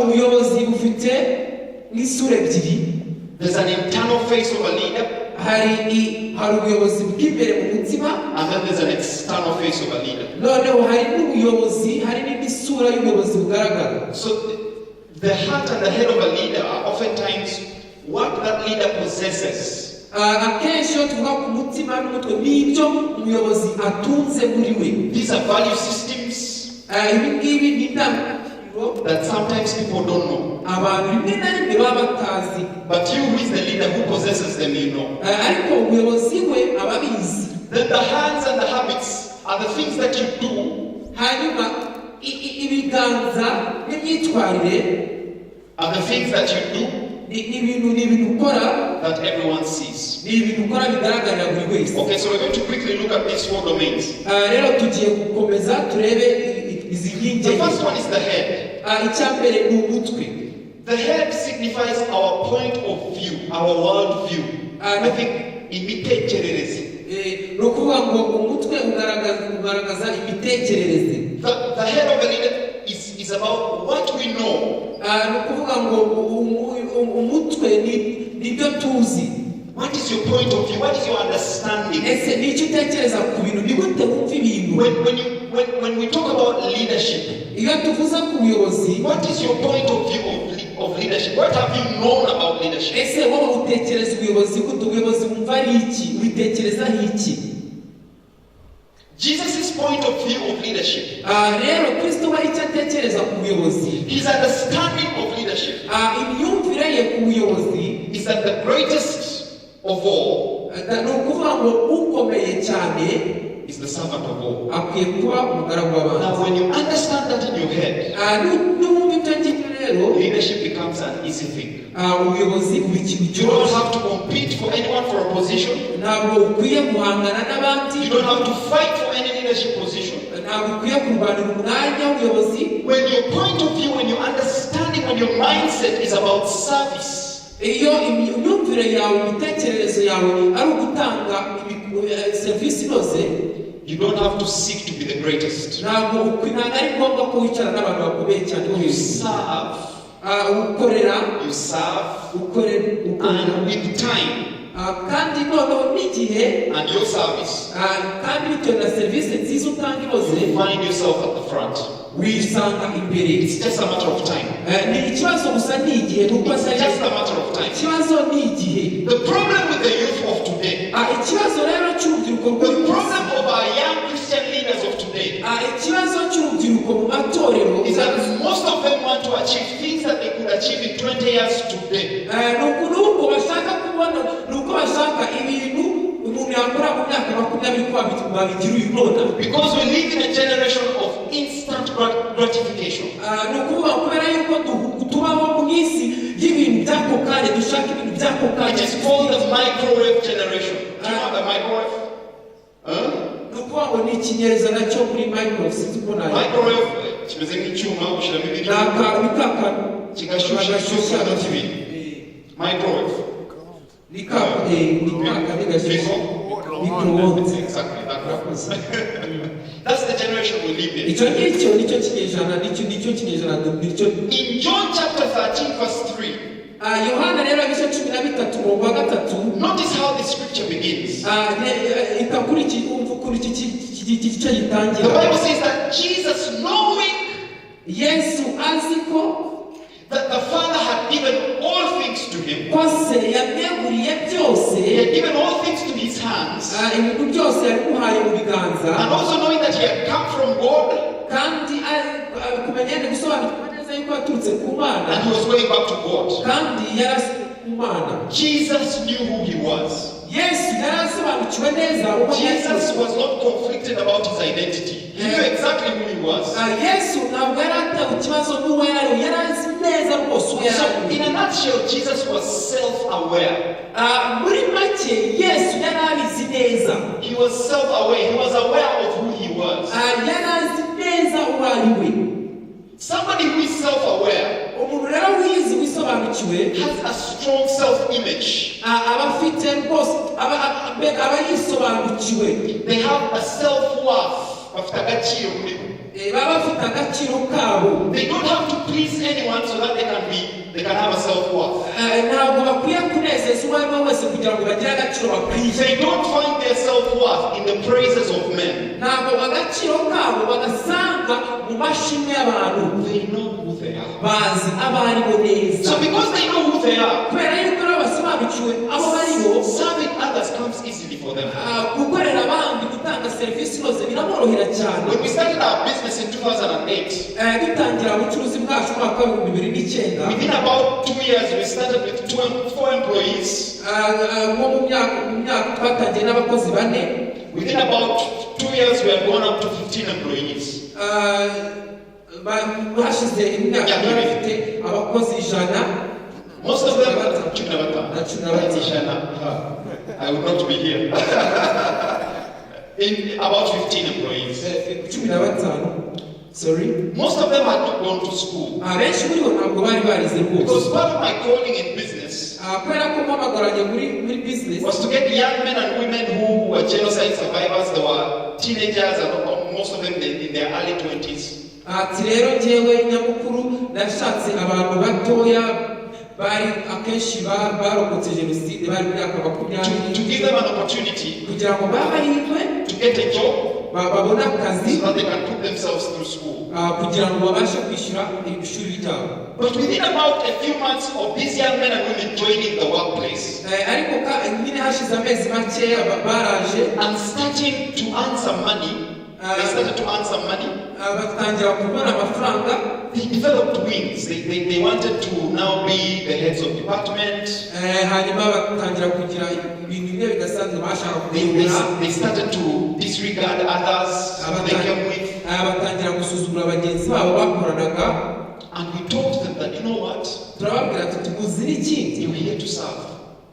Ubuyobozi bufite nk'isura ebyiri. There's an internal face of a leader, Hari ubuyobozi bw'imbere mu mutima, and then there's an external face of a leader. Noneho hari n'ubuyobozi, hari n'indi sura y'ubuyobozi bugaragara. So the heart and the head of a leader are oftentimes what that leader possesses. Akenshi iyo tuvuga ku mutima n'umutwe, ni ibyo umuyobozi atunze muri we. These are value systems Ibi ngibi ni indangagaciro that sometimes people don't know. Abantu rimwe na rimwe baba batazi. But you, who is the leader who possesses them, you know. Ariko umuyobozi we aba abizi. Then the hands and the habits are the things that you do Hanyuma ibiganza n'imyitwarire are the things that you do ni ibintu ukora that everyone sees. Ni ibintu ukora bigaragarira buri wese. Okay, so we're going to quickly look at these four domains. Rero tugiye gukomeza turebe izi nkingi The enye. first one is the head. Icya mbere ni umutwe. The head signifies our point of view, our world view. I think imitekerereze. Ni ukuvuga ngo umutwe ugaragaza imitekerereze. The head of a leader is about what we know. Ni ukuvuga ngo umutwe ni ibyo tuzi. What is your point of view? What is your understanding? Ese ni icyo utekereza ku bintu? Ni gute wumva ibintu? When we talk about leadership, Iyo tuvuze ku buyobozi, what is your point of view of leadership? What have you known about leadership? Ese wowe utekereza ubuyobozi gute? Ubuyobozi wumva ari iki? Ubitekerezaho iki? Jesus' point of view of leadership, Rero Kristo we icyo atekereza ku buyobozi, his understanding of leadership, imyumvire ye ku buyobozi, is that the greatest of all ni ukuvuga ngo ukomeye cyane is the servant of all. Akwiye kuba umugaragu w'abandi. Now, when you understand that in your head, Nuwumva ibyo ngibyo rero, leadership becomes an easy thing. Ubuyobozi buba ikintu You don't cyoroshye. have to compete for anyone for a position. Ntabwo ukwiye guhangana n'abandi. You don't have to fight for any leadership position. Ntabwo ukwiye kurwanira umwanya w'ubuyobozi. When your point of view, when your understanding, when your mindset is about service, Iyo imyumvire yawe, imitekerereze yawe ari ugutanga serivisi inoze, you don't have to seek to be the greatest. Ntabwo ari ngombwa ko wicara n'abantu bakomeye cyane bo You hejuru. serve, Ukorera, you serve, ukorera, and with time kandi noneho n'igihe, and your service, kandi bitewe na serivisi nziza utanga inoze, you find yourself at the front. Wisanga imbere. It's just a matter of time. Ni ikibazo gusa ni igihe, nuko It's atari just a matter of time. Ikibazo ni igihe. The problem with the youth of today, Ikibazo rero cy'urubyiruko the rw'uyu munsi, problem of our young Christian leaders of today, ikibazo cy'urubyiruko mu matorero, is that most of them want to achieve things that they could achieve in 20 years today. Ni uko bashaka kubona, ni uko bashaka ibintu umuntu yakora mu myaka 20 ko babigira uyu none. Because we live in a generation of instant gratification. Ni ukuvuga kubera yuko tubaho mu isi y'ibintu by'ako kanya, dushaka ibintu by'ako It kanya. is called the microwave generation. Do you know what the microwave? Huh? Ni ukuvuga ngo ni ikinyejana cyo muri micro, sinzi uko nayo. Microwave kimeze nk'icyuma ushyiramo ibiryo Ni aka ni ka kantu kigashyushya gashyushya. iminota 2. Microwave. Ni ka kandi gashyushya, micro-onde. Exactly, that one. That's the generation we live in. Icyo ngicyo nicyo kinyejana, nicyo kinyejana nicyo. In John chapter 13, verse 3, Yohana rero ibice 13 umurongo wa 3, notice how the scripture begins. Reka kuri iki umva ukuntu iki gice The gitangira. Bible says that Jesus, knowing Yesu azi ko that the Father had given all things to him, ko Se yamweguriye byose, he had given all things to his hands, ibintu byose yabimuhaye mu biganza, and also knowing that he had come from God kandi kumenya ni gusobanukirwa neza yuko yaturutse ku Mana, and he was going back to God. Kandi yarasubiye ku Mana. Jesus knew who he was. Yesu yari asobanukiwe neza uko Jesus Yesu was not conflicted about his identity. He knew exactly who he was. Yesu ntabwo yari atewe ikibazo n'uwo yari ari we. Yari azi neza rwose uwo yari So, ari we. in a nutshell, Jesus was self aware. Muri make, Yesu yari abizi neza. He was self aware. He was aware of who he was. Yari azi neza uwo ari we. Somebody who is self aware Umuntu rero wizi wisobanukiwe has a strong self image. Aba afite rwose mbega aba yisobanukiwe. They have a self worth. Bafite agaciro muri bo. Baba bafite agaciro kabo. They don't have to please please anyone so that they can have a self-worth. Ntabwo bakwiye kunezeza uwo ari we wese kugira ngo bagire agaciro bakwiye. They don't find their self-worth in the praises of men. Ntabwo agaciro kabo bagasanga mu mashimwe y'abantu. They know who they are. Bazi abo ari bo neza. So because they know who they are, Kubera yuko rero basobanukiwe abo bari bo, serving others comes easily for them. Gukorera abandi, gutanga serivisi inoze biraborohera cyane. When we started our business in 2008, Dutangira ubucuruzi bwacu mu mwaka wa 2009, within about 2 years, we started with two, four employees. Nko mu myaka twatangiye n'abakozi bane. Within about 2 years, we had gone up to 15 employees. Hashize imyaka bari bafite abakozi 100. Most of them, Na 15. 15. I would not be here. In about 15 employees. 15, sorry. Most of them had not gone to school. Abenshi muri bo ntabwo bari barize rwose. Because part of my calling in business Kubera ko mpamagaranye muri business was to get young men and women who were genocide survivors. They were teenagers, and most of them in their early 20s. Ati rero njyewe nyamukuru nashatse abantu batoya bari akenshi barokotse jenoside, bari mu myaka 20, To give them an opportunity kugira ngo babahirwe to get a job babone akazi so that they can put themselves through school. Kugira ngo babashe kwishyura ishuri ryabo. But within about a few months of these young men and women joining the workplace Ariko nyine hashize amezi makeya baraje and starting to earn some money, they started to earn some money. Batangira kubona amafaranga. They developed wings. They wanted to now be the heads of department. Hanyuma batangira kugira ibintu bimwe bidasanzwe bashaka kuyobora. They started to disregard others they came with. Batangira gusuzugura bagenzi babo bakoranaga. And we told them that, you know what? Turababwira tuti muzi n'ikindi? You're here to serve.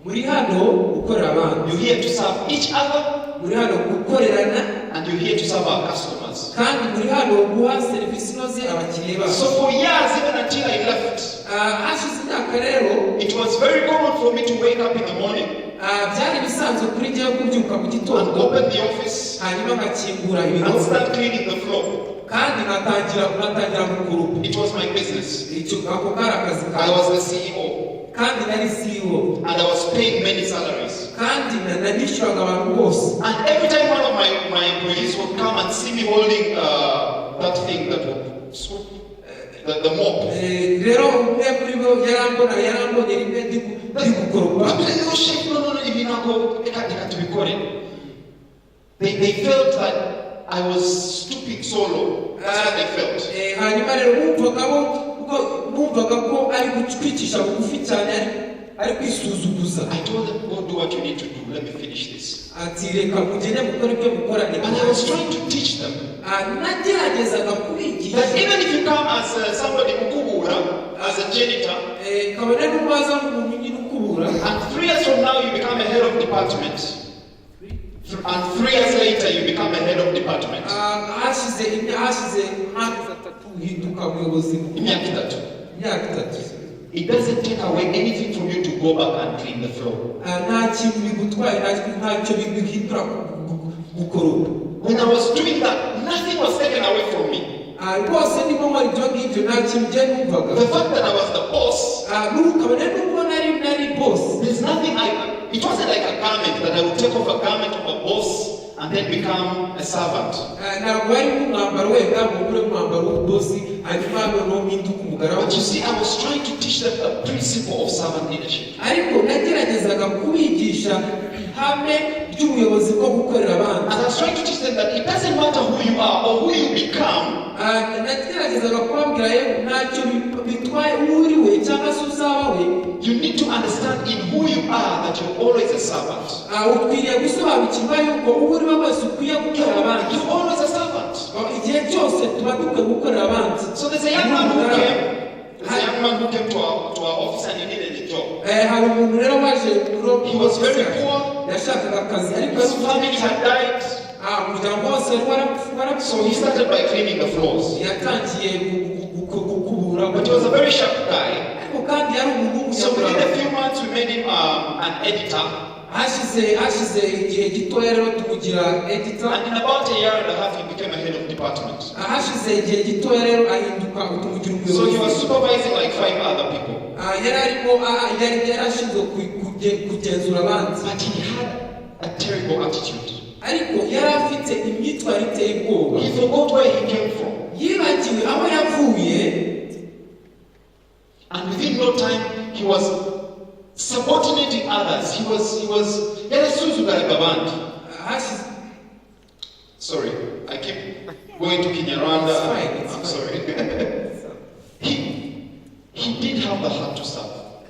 Muri hano gukorera abandi. You're here to serve each other Muri hano gukorerana and you're here to serve our customers. kandi muri hano guha serivisi inoze abakiriya bacu. So for years, even until I left, Hashize imyaka rero, it was very common for me to wake up in the morning byari bisanzwe kuri njyewe kubyuka mu and gitondo, open the office hanyuma nkakingura ibiro and start cleaning the floor. kandi nkatangira gukoropa. It was my business. Icyo ako kari akazi I kanjye. was the CEO Kandi nari CEO and I was paying many salaries. kandi nanishyuraga abantu bose. And every time one of my employees would come and see me holding that thing that would scoop the mop, Rero umwe muri bo yarambonye rimwe ndi gukoropa. They'd be like, "Oh, chef, no, no, no, ibi ntabwo, reka reka tubikore." They felt that I was stooping so low. That's what they felt. Hanyuma rero bumvaga bo ubwo bumvaga ko ari kwicisha bugufi cyane, ari kwisuzuguza. I told them, "Go do what you need to do. Let me finish this." Ati reka mugende mukore ibyo mukora. And I was trying to teach them Nageragezaga kubigisha that even if you come as somebody ukubura, as a janitor, kabone n'ubwo waza nk'umuntu nyine ukubura, and 3 years from now you become a head of department, and 3 years later you become a head of department. Hashize nk'amezi 3 uhinduka umuyobozi mukuru. Imyaka 3. Imyaka 3. It doesn't take away anything from you to go back and clean the floor. Nta kintu bigutwaye, ntacyo biguhindura gukoropa. When I was doing that, nothing was taken away from me. Rwose ndimo nkora ibyo ngibyo nta kintu njye numvaga. The fact that I was the boss, N'ubu kabone n'ubwo nari boss, there's nothing I. It wasn't like a garment that I would take off a garment of a boss and then become a servant. Ntabwo wari nk'umwambaro wenda ngo ugure umwambaro w'ububosi hanyuma noneho mpinduke umugaragu. But you see, I was trying to teach them the principle of servant leadership. Ariko nageragezaga kubigisha ihame ry'ubuyobozi bwo gukorera abandi. And I was trying to teach them that it doesn't matter who you are or who you become, Nageragezaga kubabwira yewe ntacyo bitwaye uwo uri we cyangwa se uzaba we, you need to understand in who you are that you're always a servant. Ukwiriye gusobanukirwa yuko uwo uri we wese ukwiye gukorera abandi. You're always a servant. Igihe cyose tuba dukwiye gukorera abandi. So there's a young man who came. There's a young man who came to our office and he needed a job. Hari umuntu rero waje muri He was very poor. yashakaga akazi ariko His family had died. Umuryango wose wari warapfuye. So he started by cleaning the floors. Yatangiye gukubura. But he was a very sharp guy. Ariko kandi yari umuntu So within w'umunyamurava. a few months, we made him an editor. Hashize igihe gitoya rero tumugira editor. And in about a year and a half, he became a head of department. Hashize igihe gitoya rero ahinduka tumugira So he was umuyobozi. supervising like five other people. Ah, yari arimo ah, yari ashinzwe kugenzura abandi. But he had a terrible attitude. Ariko yari afite imyitwarire iteye ubwoba. He forgot where he came from. Yibagiwe aho yavuye. And within no time, he was subordinating others. He was, yarasuzuguraga abandi. Hashize Sorry, I keep going to Kinyarwanda. It's fine, it's I'm fine. Sorry. He did have the heart to serve.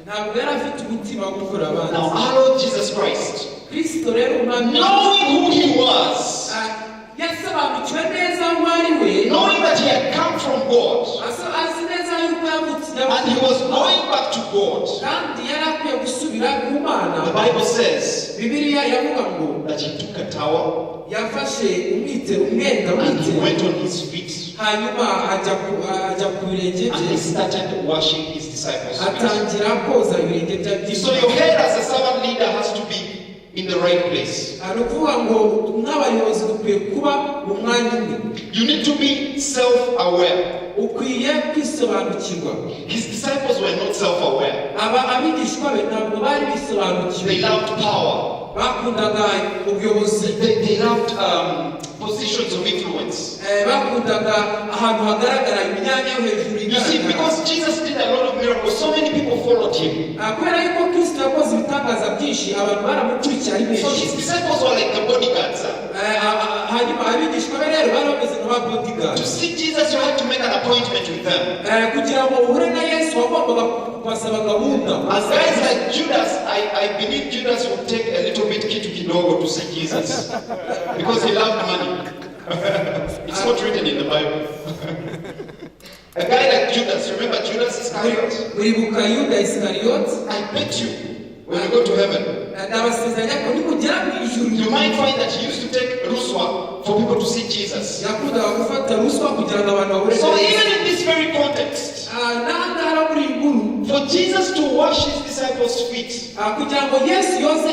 Ntabwo yari afite umutima wo gukora abandi. Now, our Lord Jesus Christ, Kristo rero umwami knowing who he was, Ah, yasobanukiwe neza uwo ari we, knowing that he had come from God, azi neza yuko yavutse and he was going back to God, kandi yari akwiye gusubira ku Mana, the Bible says Bibiliya iravuga ngo that he took a towel yafashe umwitero umwenda and he w'umwitero went on his feet hanyuma ajya ku birenge and bye he started washing his disciples' feet. atangira koza ibirenge bye. So your head as a servant leader has to be in the right place. Ni ukuvuga ngo nk'abayobozi dukwiye kuba mu mwanya umwe. You need to be self-aware. Ukwiye kwisobanukirwa. His disciples were not self-aware. Aba abigishwa be ntabwo bari bisobanukiwe. They loved power. Bakundaga ubuyobozi. They loved positions of influence. Bakundaga ahantu hagaragara imyanya yo hejuru You see, igaragara. because Jesus did a lot of miracles, so many people followed him. Ah, kubera yuko Kristo yakoze ibitangaza byinshi abantu baramukurikiye ari So benshi. his disciples were like the bodyguards, huh? Hanyuma abigishwa be rero bari bameze nka bodyguard. To see Jesus, you had to make an appointment with them. Kugira ngo uhure na Yesu wagombaga kubasaba gahunda. As guys like Judas, I believe Judas would take a little bit kitu kidogo to see Jesus because he loved money. It's not written in the Bible. A guy like Judas, remember Judas Iscariot? Uribuka Yuda Isikariyoti? I bet you, when you go to heaven, Ndabasezeranya ko nimugera mu ijuru you might find that he used to take ruswa for people to see Jesus. yakundaga gufata ruswa kugira ngo abantu bahure So na Yesu. even in this very context, Ah, n'ahangaha muri iyi nkuru for Jesus to wash his disciples' feet, kugira ngo Yesu yoze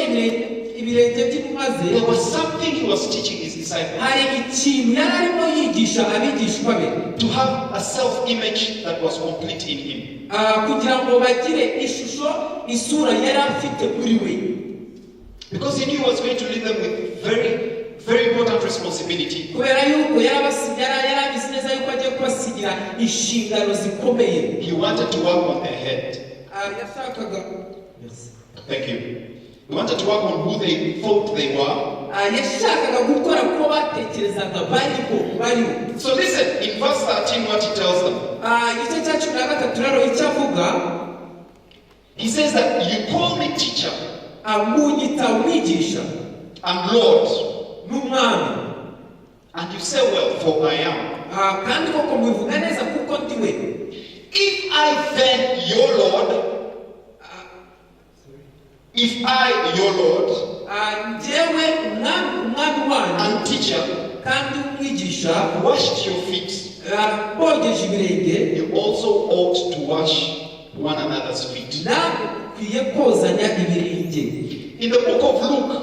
ibirenge by'intumwa ze, there was something he was teaching his disciples. Hari ikintu yari arimo yigisha abigishwa be. To have a self-image that was complete in him. Ah, kugira ngo bagire ishusho isura yari afite kuri we. Because he knew he was going to leave them with very, very important responsibility. Kubera yuko yari abizi neza yuko agiye kubasigira inshingano zikomeye. He wanted to work on their head. Ah, yashakaga Thank you. He wanted to work on who they thought they were. Ah, yashakaga gukora kuko batekerezaga bariho. So listen, in verse 13, what he tells them. Ah, igice cya 13 rero icyo avuga, He says that you call me teacher munyita umwigisha and Lord, n'umwami, and you say, "Well, for I am." Ah, kandi koko mubivuga neza kuko ndi we. If I then, your Lord, if I, your Lord, Ah, njyewe umwami wanyu and teacher, kandi umwigisha washed your feet, bogeje ibirenge, you also ought to wash one another's feet. Nawe ukwiye kozanya ibirenge. In the book of Luke,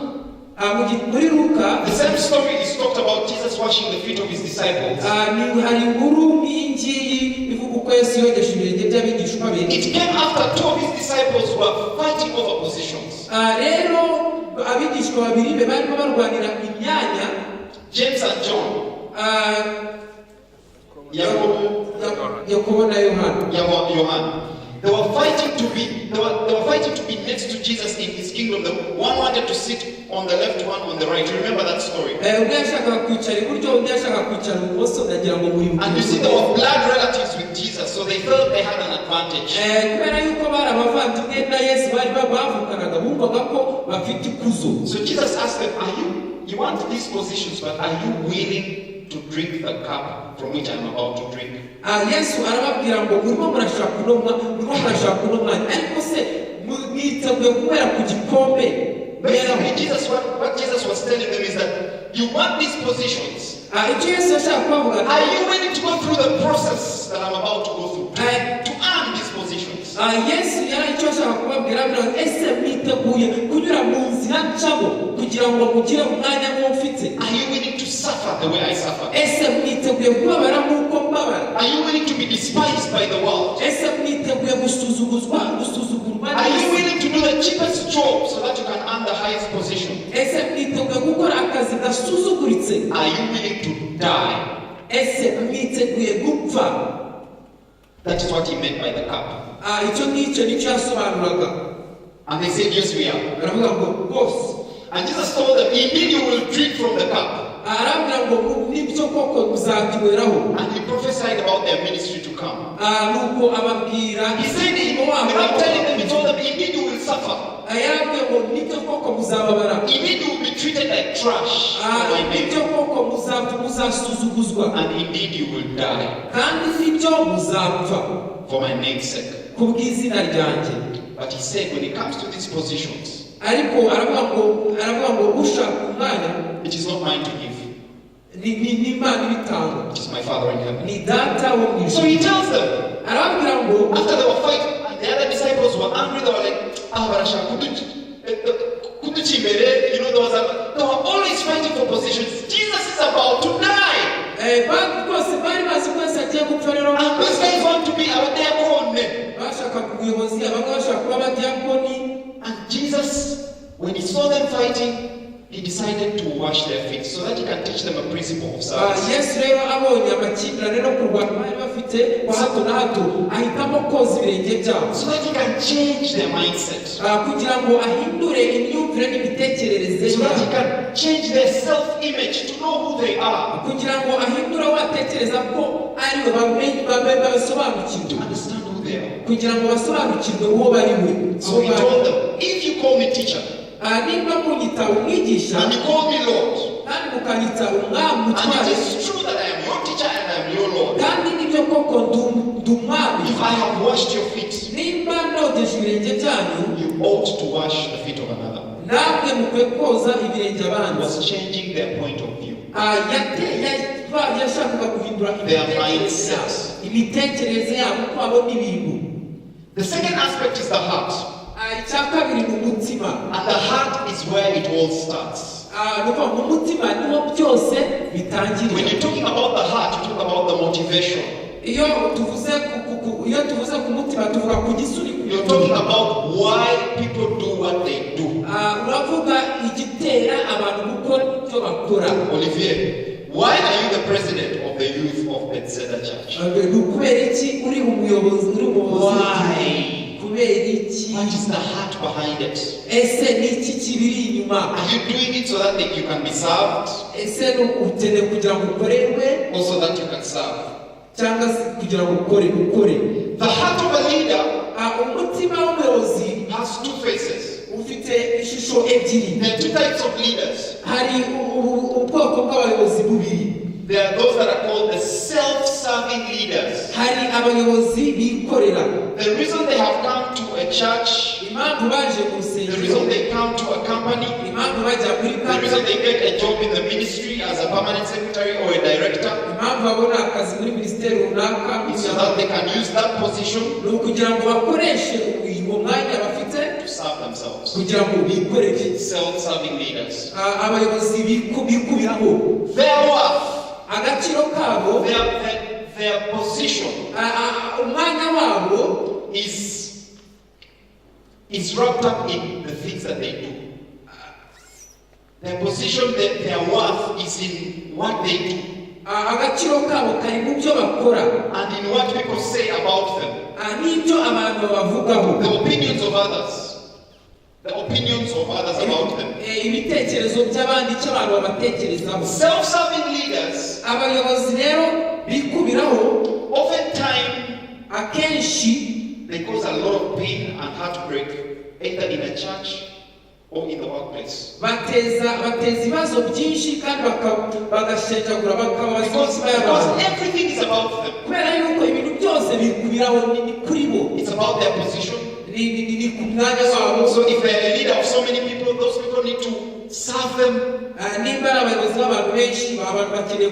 Ah, muri Luka, the same story is talked about, Jesus washing the feet of his disciples. Hari inkuru nk'iyi ngiyi ivuga uko Yesu yogesha ibirenge by'abigishwa be. It came after two of his disciples were fighting over positions. Ah, rero abigishwa babiri be barimo barwanira imyanya. James and John, Yakobo, Yakobo na Yohana. Yohan. They were fighting to be next to Jesus in his kingdom. The one wanted to sit on the left, one on the right. You remember that story? Umwe yashakaga kwicara iburyo undi yashakaga kwicara ibumoso ndagira ngo muri And you see, they were blood relatives with Jesus, so they felt they had an advantage. Kubera yuko bari abavandimwe na Yesu bari bavukanaga bumvaga ko bafite ikuzo. So Jesus asked them, Are you you want these positions, but are you willing to drink the cup from which I'm about to drink?" Ah, Yesu arababwira ngo murimo murashaka uno mwanya ariko se mwiteguye kunywera ku gikombe nyweraho? Basically, what Jesus was telling them is that you want these positions. Ah, icyo Yesu yashaka kubavuga, Are you willing to go through the process that I'm about to go through to earn these positions? Yesu yari icyo yashaka kubabwira, abwira ngo, ese mwiteguye kunyura mu nzira ncamo kugira ngo mugire umwanya nk'uwo mfite? Are you willing to suffer the way I suffer? Ese mwiteguye kubabara nk'uko mbabara? Are you willing to be despised by the world? Ese mwiteguye gusuzuguzwa, gusuzugurwa Are you n'isi? willing to do the cheapest job so that you can earn the highest position? Ese mwiteguye gukora akazi gasuzuguritse? Are you willing to die? Ese mwiteguye gupfa? That is what he meant by the cup. Ah, icyo ngicyo nicyo yasobanuraga. And they said, "Yes, we are." Baravuga ngo rwose. And Jesus told them, "Indeed, you will drink from the cup." Arabwira ngo nibyo koko muzakinyweraho. And he prophesied about their ministry to come. Ah, nuko ababwira He said, umurimo wabo. Without telling them, he told them, "Indeed, you will suffer." Ah, yarabwiye ngo nibyo koko muzababara. Indeed, you will be treated like trash for Ah, my name. nibyo koko muzapfa, muzasuzuguzwa. And indeed, you will die Kandi nibyo muzapfa for my name's sake. Ku bw'izina ryanjye. But he said, when it comes to these positions, Ariko aravuga ngo ushaka umwanya, it is not mine to give. ni Imana ibitanga. It is my Father in heaven. Ni Data wo mu So ijuru. he tells them, Arababwira ngo after they were fighting, and the other disciples were angry, they were like, "Ah, barashaka kuduca imbere." They were always fighting for positions. Jesus is about to die. Rwose bari bazi ko Yesu agiye gupfa rero. And these guys want to be our diacon. Bashaka ubuyobozi, bamwe bashaka kuba abadiyakoni. And Jesus, when he saw them fighting, he decided to wash their feet so that he can teach them a principle of Ah, service. Yesu rero abonye amakimbirane no kurwana bari bafite kwa hato na hato, ahitamo koza ibirenge byabo. So that he can change their mindset. Ah, kugira ngo ahindure imyumvire n'imitekerereze So that he yabo. can change their self-image to know who they are. Kugira ngo ahindure aho batekereza ko ari we, basobanukirwe. To understand who they are. Kugira ngo basobanukirwe uwo bari we. So he told them, "If you call me teacher, Ah, nimba munyita umwigisha, and you call me Lord, kandi mukanyita umwami, and it umutware, is true that I am your teacher and I am your Lord, kandi nibyo koko ndi umwami, if I have washed your feet, nimba nogeje ibirenge byanyu, you ought to wash the feet of another." Namwe mukwiye koza ibirenge He abandi. was changing their point of view. Ah, yashakaga guhindura Their imitekerereze yabo, mindset. imitekerereze yabo, uko babona ibintu. The second aspect is the heart. Ah, icya kabiri ni umutima. And the heart is where it all starts. Ah, ni ukuvuga ngo umutima niho byose bitangirira. When you're talking about the heart, you talk about the motivation. Iyo tuvuze ku mutima, tuvuga ku gisunika. You're talking about why people do what they do. Ah, uravuga igitera abantu gukora ibyo bakora. Olivier, why are you the president of the youth of Bethesda Church? Ah, ni ukubera iki uri umuyobozi? Why? Kubera iki? What is the heart behind it? Ese ni iki kibiri inyuma? Are you doing it so that you can be served Ese ni ukeneye kugira ngo ukorerwe, or so that you can serve? Cyangwa se kugira ngo ukore? The heart of a leader Ah, umutima w'umuyobozi has two faces. Ufite ishusho ebyiri. There are two types of leaders. Hari ubwoko bw'abayobozi bubiri. There are those that are called the self-serving leaders. Hari abayobozi bikorera. The reason they have come to a church, Impamvu baje mu the rusengero, reason they come to a company, impamvu bajya muri the reason kampani, they get a job in the ministry as a permanent secretary or a director impamvu babona akazi muri minisiteri runaka, is so that they can use that position ni ukugira ngo bakoreshe uwo mwanya bafite to serve themselves. Kugira ngo bikorere. Self-serving leaders. Ah, abayobozi bikubiraho. Their worth, Agaciro kabo, their position ah, ah, umwanya wabo is wrapped up in the things that they do. Their position, their worth is in what they do Ah, agaciro kabo kari mu byo bakora and in what people say about them. Ah, n'ibyo abantu babavugaho. The opinions of others. The opinions of others about them. Ibitekerezo by'abandi, icyo abantu babatekerezaho. Self-serving leaders Abayobozi rero bikubiraho, oftentimes akenshi they cause a lot of pain and heartbreak either in a church or in the workplace. Bateza ibibazo byinshi kandi bagashenjagura, bakababaza Because, imitima y'abantu. because everything is about them. Kubera yuko ibintu byose bikubiraho, ni kuri bo. It's about their position. Ni ku mwanya wabo. So if they're a leader of so many people, those people need to serve them. Ah, nimba ari abayobozi b'abantu benshi, abantu bakeneye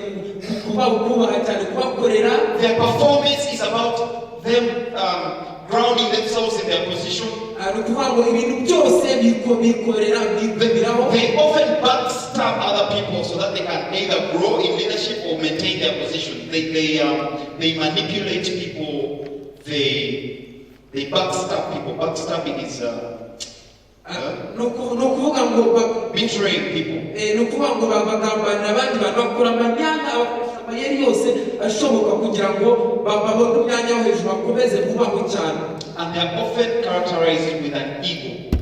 kubaha cyane, kubakorera. Their performance is about them grounding themselves in their position. Ni ukuvuga ngo ibintu byose bikorera bikubiraho. They often backstab other people so that they can either grow in leadership or maintain their position. They manipulate people. They backstab people. Backstabbing is Ni ukuvuga ngo betraying people. Ni ukuvuga ngo bagambanira abandi bantu, bakora amanyanga, bakoresha amayeri yose ashoboka kugira ngo babone umwanya wo hejuru, bakomeze bubahwe cyane. And they are often characterized with an ego.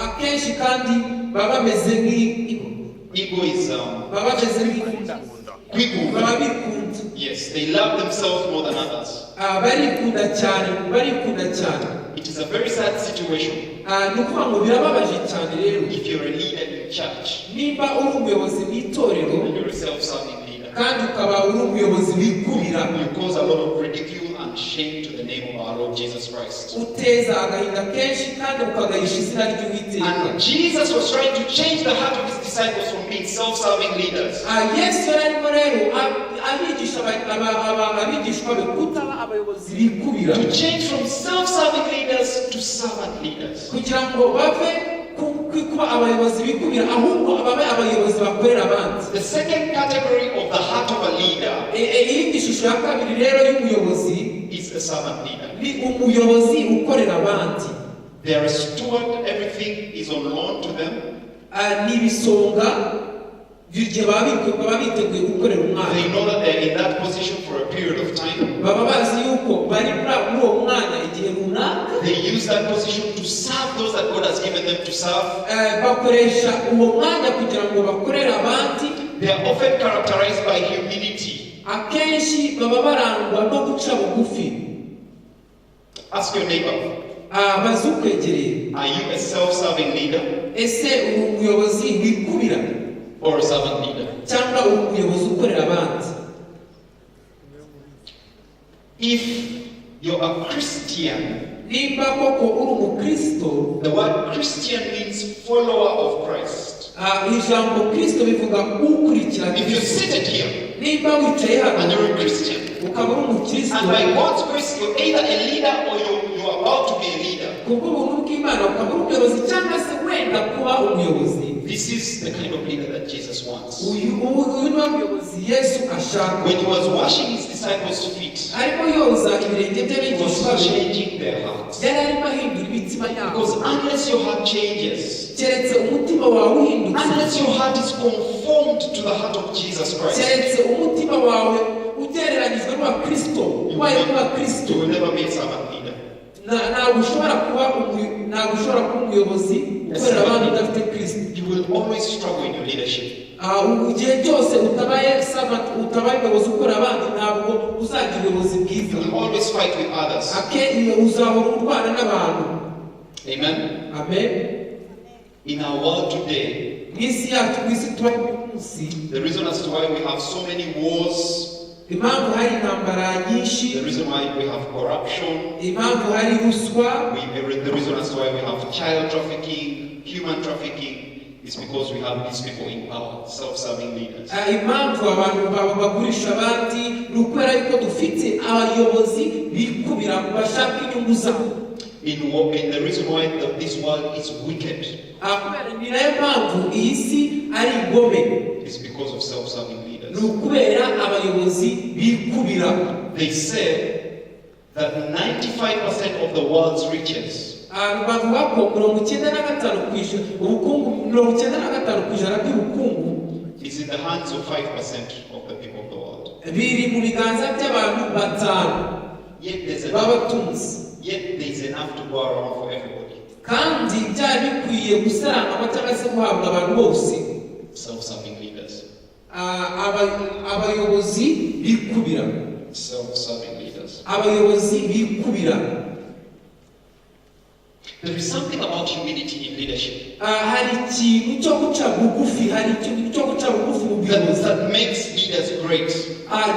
Akenshi kandi baba bameze nk'i Ego is baba bameze nk'i kwikunda. Baba bikunda. Yes, they love themselves more than others. Barikunda cyane, barikunda cyane. It is a very sad situation Ni ukuvuga ngo birababaje cyane rero if you're a leader in church nimba uri umuyobozi mu itorero and you're a self-serving leader. kandi ukaba uri umuyobozi wikubira. You cause a lot of ridicule and shame to the name of our Lord Jesus Christ. Uteza agahinda kenshi kandi ukagayisha izina ry'Uwiteka. And Jesus was trying to change the heart of his disciples from being self-serving leaders Yesu yari arimo rero abigisha abigishwa be kutaba abayobozi bikubira, to change from self-serving leaders to servant leaders. Kugira ngo bave kuba abayobozi bikubira, ahubwo babe abayobozi bakorera abandi. The second category of the heart of a leader Iyindi shusho ya kabiri rero y'umuyobozi is a servant leader. Ni umuyobozi ukorera abandi. They are a steward, everything is on loan to them. Ni ibisonga, igihe baba biteguye gukorera umwami. They know that they're in that position for a period of time. Baba bazi yuko bari muri uwo mwanya igihe runaka. They use that position to serve those that God has given them to serve. Bakoresha uwo mwanya kugira ngo bakorere abandi. They are often characterized by humility. Akenshi baba barangwa no guca bugufi. Ask your neighbor, Bazi ukwegereye, are you a self-serving leader ese uri umuyobozi wikubira or a servant leader? Cyangwa uri umuyobozi ukorera abandi? If you're a Christian, Nimba koko uri umukristo, the word Christian means follower of Christ. Ijambo Kristo bivuga ukurikira If you're Kristo. seated here Nimba wicaye hano and you're a Christian, ukaba uri umukristo, and by God's grace you're either a leader or you're about to be a leader, kubw'ubuntu bw'Imana ukaba uri umuyobozi cyangwa se wenda kuba umuyobozi, this is the kind of leader that Jesus wants. Uyu niwe muyobozi Yesu ashaka. When he was washing his disciples' feet, Arimo yoza ibirenge he was by'abigishwa be, changing their hearts. yari arimo ahindura imitima yabo. Because unless your heart changes, Keretse umutima wawe uhindutse, unless your heart is conformed to the heart of Jesus Christ, keretse umutima wawe ugereranyijwe n'uwa Kristo, ubaye n'uwa Kristo, you will never be a servant leader. Ntabwo ushobora kuba umuyobozi ukorera abandi udafite Kristo. You will always struggle in your leadership. Igihe cyose utabaye servant, utabaye umuyobozi ukorera abandi, ntabwo uzagira ubuyobozi bwiza. You will always fight with others. Akenshi uzahora urwana n'abantu. Amen. Amen. In our world today, Mu isi yacu, mu isi tubaho uyu munsi, the reason as to why we have so many wars, impamvu hari intambara nyinshi, the reason why we have corruption, impamvu hari ruswa, the reason as to why we have child trafficking, human trafficking, is because we have these people in power, self-serving leaders. Impamvu abantu bagurisha abandi ni ukubera yuko dufite abayobozi bikubira, bashaka inyungu zabo. And the reason why this world is wicked Kubera ni nayo mpamvu iyi si ari ingome is because of self-serving ni leaders. ukubera abayobozi bikubira. They say that 95% of the world's riches Bavuga ko 95% ubukungu, 95% by'ubukungu is in the hands of 5% of the people of the world. Biri mu biganza by'abantu batanu Yet there's enough, b'abatunzi. Yet there's enough to go around for everybody. Kandi byari bikwiye gusaranganywa cyangwa se guhabwa abantu bose. Self-serving leaders. Abayobozi bikubira. Self-serving leaders. Abayobozi bikubira. There is something about humility in leadership Hari ikintu cyo guca bugufi, hari ikintu cyo guca bugufi mu buyobozi that makes leaders great.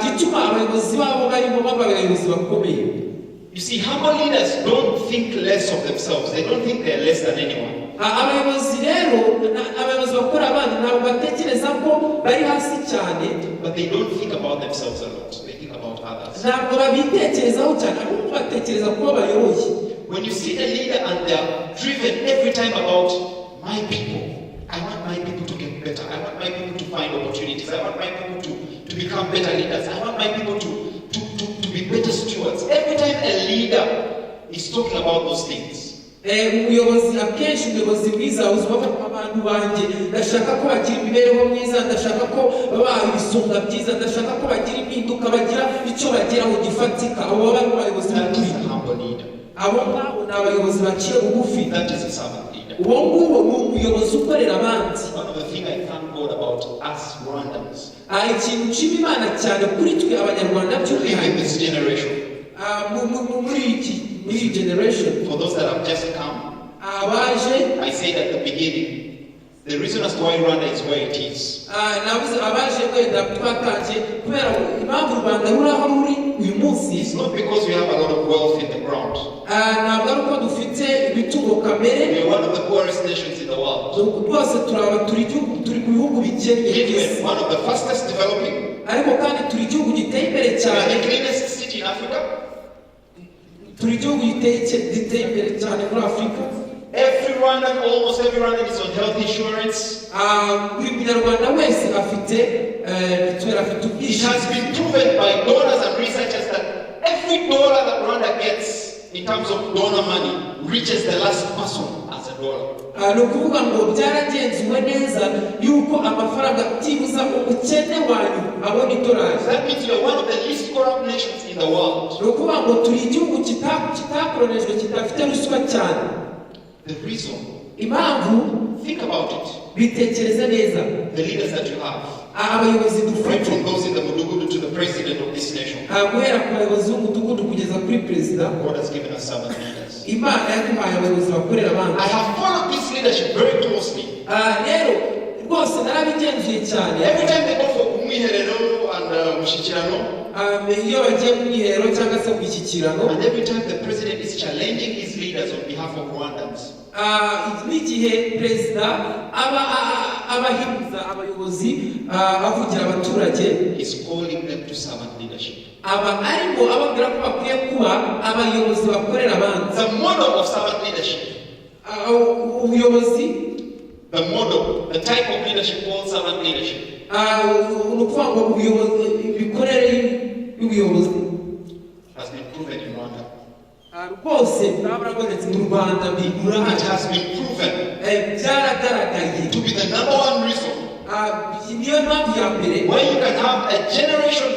Gituma abayobozi babo barimo baba abayobozi bakomeye. You see, humble leaders don't think less of themselves. They don't think they're less than anyone. Abayobozi rero abayobozi bakora abandi ntabwo batekereza ko bari hasi cyane. But they don't think about themselves a lot. They think about others. Ntabwo babitekerezaho cyane, ahubwo batekereza kuba bayoboye. When you see a leader and they're driven is talking about those things. Umuyobozi, akenshi umuyobozi mwiza uzaba avuga: "Abantu banjye ndashaka ko bagira imibereho myiza, ndashaka ko baba ibisonga byiza, ndashaka ko bagira impinduka, bagira icyo bageraho gifatika." Abo baba ari abayobozi That is b'ukuri. a humble leader. Abo ngabo ni abayobozi baciye bugufi. That is a servant leader. Uwo nguwo ni umuyobozi ukorera abandi. One of the things I thank God about us Rwandans Ikintu nshima Imana cyane kuri twe Abanyarwanda living by'umwihariko this generation, muri iyi generation, for those that have just come, abaje, I said at the beginning, the reason as to why Rwanda is where it is navuze abaje wenda twatangiye kubera impamvu u Rwanda ruri aho ruri uyu munsi is not because we have a lot of wealth in the ground. Ntabwo ari uko dufite imitungo kamere. We are one of the poorest nations in the world. Rwose turaba turi igihugu, turi mu bihugu bikennye Yet ku we isi. are one of the fastest developing. Ariko kandi turi igihugu giteye imbere We are cyane. the cleanest city in Africa. Turi igihugu giteye imbere cyane muri Afurika. Every Rwandan, almost every Rwandan is on health insurance. Buri munyarwanda wese afite mituweli, afite It ubwishingizi. has been proven by donors and researchers that every dollar that Rwanda gets in terms of donor money reaches the last person as a dollar. Ni ukuvuga ngo byaragenzuwe neza yuko amafaranga byibuza umukene wanyu abona idolari. That means you are one of the least corrupt nations in the world. Ni ukuvuga ngo turi igihugu kitakoronejwe, kidafite ruswa cyane. The reason, Impamvu, think about it. Bitekereze neza. The leaders that you have, Abayobozi right dufite, from those in the Mudugudu to the president of this nation, guhera ku bayobozi b'umudugudu kugeza kuri perezida, God has given us servant leaders. Imana yaduhaye abayobozi bakorera abandi. I have followed this leadership very closely. Rero rwose narabigenzuye cyane. Every time they go for Umwiherero and Umushyikirano, Iyo bagiye mu mwiherero cyangwa se mu mishyikirano, and every time the president is challenging his leaders on behalf of Rwandans, n'igihe perezida aba abahimuza abayobozi, avugira abaturage, he's calling them to servant leadership. Aba arimo ababwira ko bakwiye kuba abayobozi bakorera abandi. The model of servant leadership, Ubuyobozi, the model, the type of leadership called servant leadership, ni ukuvuga ngo ubuyobozi, imikorere y'ubuyobozi has been proven in Rwanda. Rwose bwarabonetse mu Rwanda, burahari. It has been proven Byaragaragaye to be the number one reason niyo mpamvu ya mbere why you can have a generation,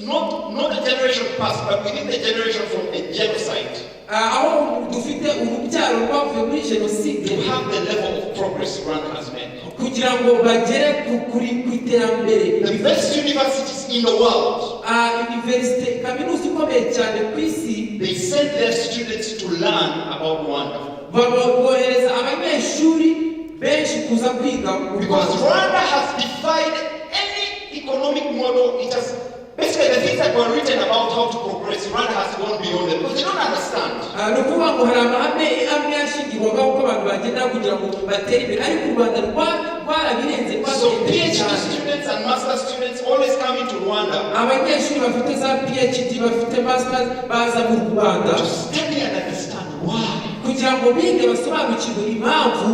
not a generation past, but within the generation from a genocide, aho dufite urubyaro rwavuye muri jenoside to have the level of progress Rwanda has made. Kugira ngo bagere ku iterambere. The best universities in the world, Universite, kaminuza ikomeye cyane ku isi, they send their students to learn about Rwanda. Bohereza abanyeshuri benshi kuza kwiga mu Because Rwanda. Rwanda has defied any economic model. It has basically the things that were written about how to progress, Rwanda has gone beyond them because they don't understand. Ni ukuvuga ngo hari amahame amwe yashingirwagaho ko abantu bagenda kugira ngo batere imbere, ariko u Rwanda rwarabirenze, So rwateye imbere PhD cyane. Students and master students always come into Rwanda Abanyeshuri bafite za PhD, bafite masters, baza mu Rwanda to study and understand why. Kugira ngo bige basobanukirwe impamvu.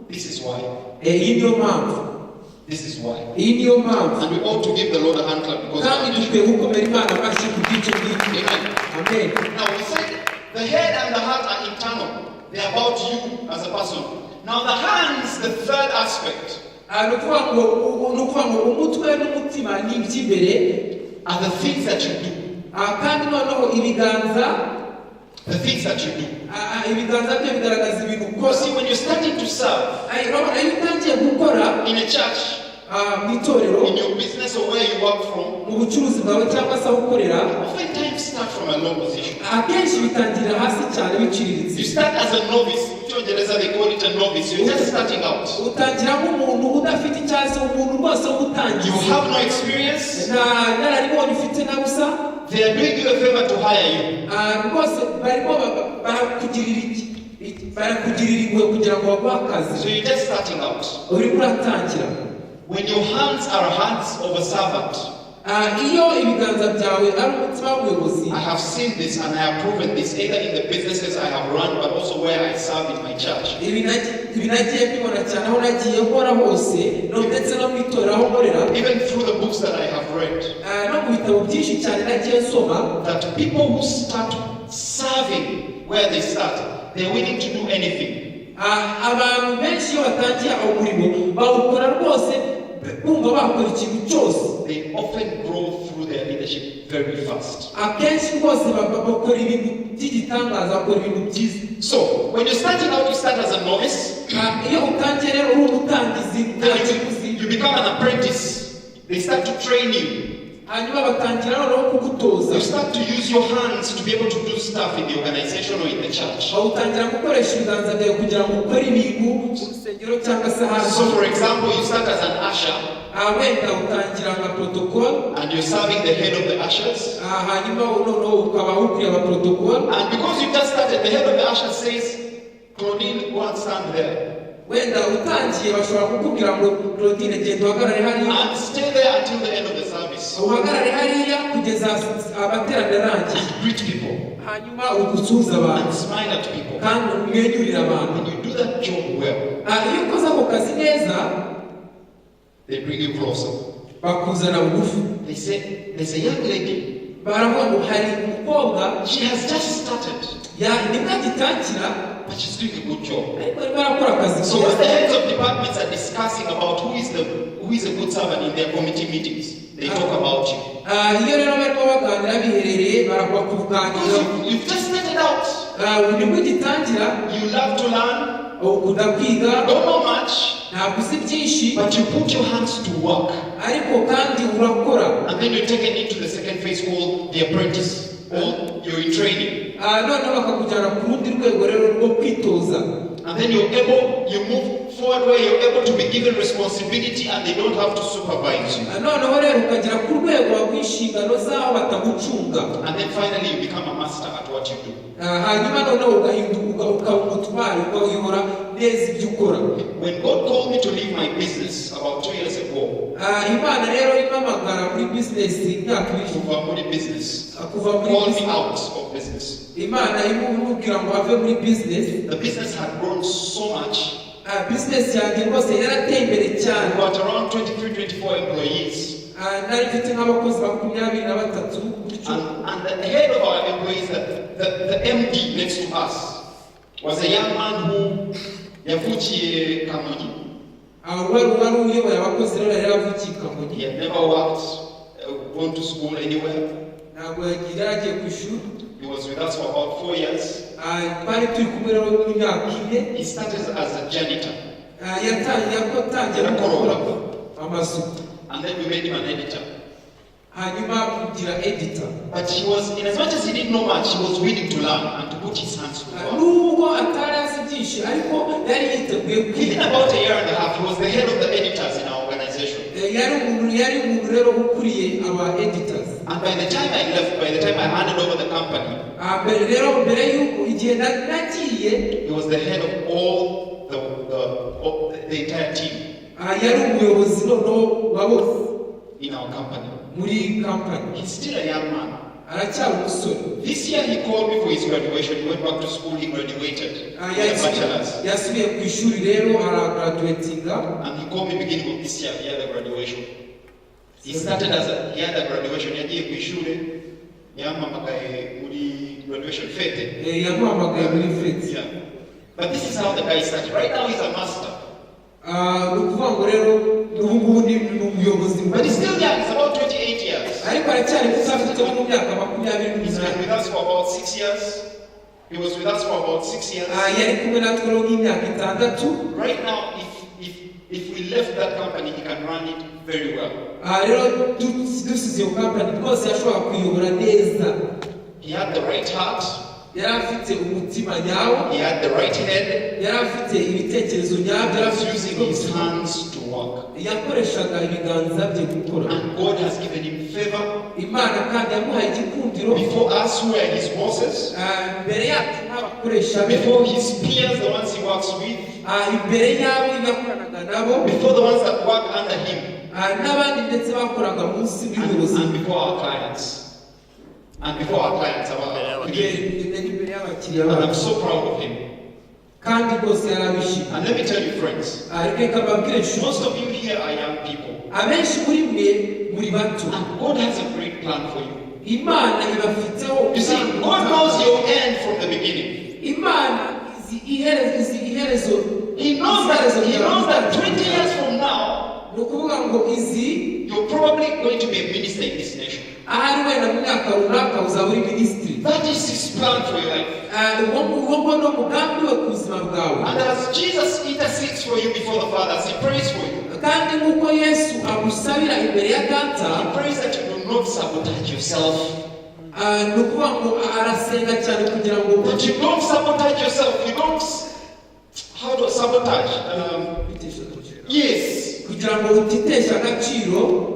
This is why. Iyi niyo mpamvu. This is why. Iyi niyo mpamvu. And we ought to give the Lord a hand clap because of Kandi our nation. dukwiye gukomera Imana amashyi ku bw'icyo ngicyo. Amen. Amen. Now we said the head and the heart are internal. They're about you as a person. Now the hands, the third aspect, Ni ukuvuga ngo umutwe n'umutima ni iby'imbere, are the things that you do. Kandi noneho ibiganza, The things that you do. Ibiganza byo bigaragaza ibintu You ukora. see, when you're starting to serve Urabona iyo utangiye gukora in a church, mu itorero, in your business or where you work from, mu bucuruzi bwawe cyangwa se aho ukorera, oftentimes start from a low position. Akenshi bitangirira hasi cyane, biciriritse. You start as a novice. Mu Cyongereza, they call it a novice. You're just starting out. Utangira nk'umuntu udafite icyazi, umuntu rwose You w'umutangizi. Have no experience. Nta nararibonye ufite na busa. They are doing you a favor to hire you. Rwose barimo barakugirira impuhwe kugira ngo baguhe akazi. So you're just starting out. Urimo uratangira. When your hands are hands of a servant, Iyo ibiganza byawe ari umutima w'umuyobozi, I have seen this and I have proven this either in the businesses I have run, but also where I serve in my church. Ibi nagiye mbibona cyane aho nagiye nkora hose, no ndetse no mu itorero aho nkorera, Even through the books that I have read, no mu bitabo byinshi cyane nagiye nsoma, that people who start serving where they start, they're willing to do anything. Ah, abantu benshi iyo batangiye umurimo bawukora rwose bumva bakora ikintu cyose. They often grow through their leadership very fast. Akenshi rwose bakora ibintu by'igitangaza, bakora ibintu byiza. So, when you're starting out, you start as a novice. Ah, iyo utangiye rero uri umutangizi, nta Then kiguzi. you become an apprentice. They start to train you. Hanyuma batangira noneho kugutoza. You start to use your hands to be able to do stuff in the organization or in the church. Aho utangira gukoresha ibiganza byawe kugira ngo ukore ibintu mu rusengero cyangwa se ahandi. So, for example, you start as an usher Ah, wenda utangira nka protocol and you're serving the head of the ushers. Ah, hanyuma noneho ukaba ukuriye abaprotocol. And because you just started, the head of the ushers says, "Claudine, go and stand there." Wenda utangiye bashobora kukubwira ngo Claudine genda uhagarare hariya. And stay there until the end of the service. Uhagarare hariya kugeza amateraniro arangiye. And greet people. Hanyuma usuhuza abantu. And smile at people. Kandi umwenyurire abantu. When you do that job well, Ah, iyo ukoze ako kazi neza, they bring you closer. Bakuzana bugufi. They say, "There's a young lady. Baravuga ngo hari umukobwa. She has just started, Nibwo agitangira, but she's doing a good job." ariko arimo arakora akazi So when keza. the heads of departments are discussing about who is a good servant in their committee meetings, they talk about you. Ah, iyo rero barimo baganira biherereye barakuganira. Because you've just started out. Ah, nibwo ugitangira. You love to learn, Ukunda kwiga. don't know much, Ntabwo uzi byinshi, but you put your hands to work. Ariko kandi urakora. And then you're taken into the second phase called the apprentice, or you're in training. Ah, noneho bakakujyana ku rundi rwego rero rwo kwitoza. And then you move forward where you're able to be given responsibility and they don't have to supervise you. Ah, noneho rero ukagera ku rwego baguha inshingano z'aho batagucunga. And then finally you become a master at what you do. Ah, hanyuma noneho ugahinduka ukaba umutware ukayobora neza ibyo ukora. When God called me to leave my business about 2 years ago, Ah, Imana rero impamagara muri bizinesi imyaka 2, kuva muri business, Ah, kuva muri called me business. out of business. Imana imubwira ngo ave muri bizinesi. The business had grown so much. Ah, bizinesi yanjye rwose yarateye imbere cyane. We got around 23, 24 employees. Ah, nari mfite nk'abakozi 23 gutyo. And the head of our employees, the MD next to us, was a young man who yavukiye Kamonyi. Ah, wari uyoboye abakozi rero yari yaravukiye i Kamonyi. He had never worked, gone to school anywhere. Ntabwo yagiye yari agiye ku ishuri. He was with us for about 4 years. Ah, twari turi kumwe rero imyaka 4. He started as a janitor, Ah, yatangiye atangiye Yarakoropa. gukora amasuku. And then we made him an editor. Hanyuma kugira editor. But he was, in as much as he didn't know much, he was willing to learn and to put his hands to Ah, work. nubwo atari azi byinshi ariko yari yiteguye Within kwiga. about a year and a half, he was the head of the editors in our organization. Eh, yari umuntu rero ukuriye aba editors. And by the time I left, by the time I handed over the company, Ah, mbere rero mbere y'uko igihe nagiye, he was the head of all the entire team ah, yari umuyobozi noneho wa bose in our company. Muri kampani. He's still a young man. Aracyari umusore. This year he called me for his graduation. He went back to school, he graduated Ah, with a bachelor's. yasubiye ku ishuri rero aragraduatinga. And he called me beginning of this year, he had a graduation. He had a graduation, yagiye ku ishuri, yampamagaye muri graduation fete. Eh, yamuhamagaye muri fête. Yeah. But this is how the guy started. Right now he's a master. Ah, ni ukuvuga ngo rero ubu ngubu ni umuyobozi. But he's still young, he's about 28 years. Ariko aracyari muto afite nko mu myaka makumyabiri He's been n'umunani. with us for about 6 years. He was with us for about 6 years. Ah, yari kumwe natwe rero nk'imyaka 6. Right now, if we left that company, he can run it very well. Ah, rero dusize iyo kampani rwose yashobora kuyobora neza. He had the right heart, Yari afite umutima nyawo. He had the right head. Yari afite ibitekerezo nyabyo. He was using his hands to work. Yakoreshaga ibiganza bye gukora. And God has given him favor Imana kandi yamuhaye igikundiro before us who are his bosses, Ah, imbere yacu nk'abakoresha be, before his peers, the ones he works with, Ah, imbere y'abo yakoranaga nabo, before the ones that work under him, Ah, n'abandi ndetse bakoraga munsi y'ubuyobozi, and before our clients. And before our clients, our imbere imbere y'abakiriya And I'm bacu. so proud of him. Kandi rwose yarabishimiye. And let me tell you, friends, Ah, reka mbabwire inshuti, most of you here are young people. abenshi muri mwe muri bato. And God has a great plan for you. Imana ibafiteho You see, umugambi. God knows your end from the beginning. Imana izi iherezo, izi iherezo. He knows that 20 years from now, Ni ukuvuga ngo izi you're probably going to be a minister in this nation. Ahari wenda mu myaka runaka uzaba uri minisitiri. That is his plan for your life. Ah, uwo nguwo ni umugambi we ku buzima bwawe. And as Jesus intercedes for you before the Father, as he prays for you, Kandi nk'uko Yesu agusabira imbere ya Data, he prays that you do not sabotage yourself. Ah, ni ukuvuga ngo arasenga cyane kugira ngo That you don't sabotage yourself. You don't. How do I sabotage? Yes. Kugira ngo utitesha agaciro.